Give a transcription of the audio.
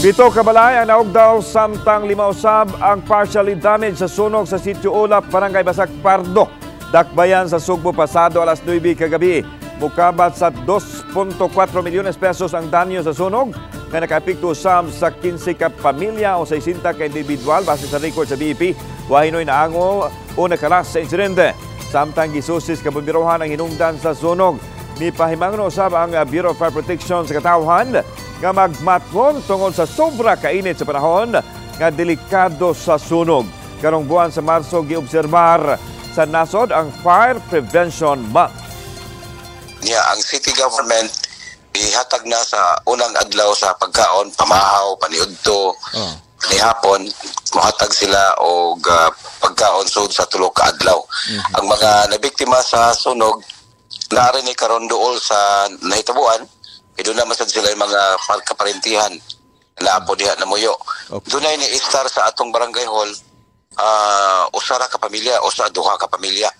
7 ka balay ang naugdaw samtang 5 usab ang partially damaged sa sunog sa Sitio Ulap, Barangay Basak, Pardo. Dakbayan sa Sugbo pasado alas 9 kagabi. Mukabat sa 2.4 milyones pesos ang danyo sa sunog nga nakaapekto usab sa 15 ka pamilya o 60 ka individual base sa record sa BEP. Wa hinoy naangol o nakalas sa insidente. Samtang gisusis kabomberohan ang hinungdan sa sunog. Mipahimangno usab ang Bureau of Fire Protection sa katawhan nga magmatngon tungod sa sobra kainit sa panahon nga delikado sa sunog. Karong buwan sa Marso giobserbar sa nasod ang Fire Prevention Month. Niya ang city government ihatag na sa unang adlaw sa pagkaon, pamahaw, paniudto, nihapon mohatag sila og pagkaon sud sa 3 ka adlaw. Ang mga nabiktima sa sunog naa ni karon duol sa nahitabuan, kay doon naman sad sila yung mga kaparentihan na apo diha namuyo. Dunay ni istar sa atong barangay hall, 1 ra ka pamilya, usa duha ka pamilya.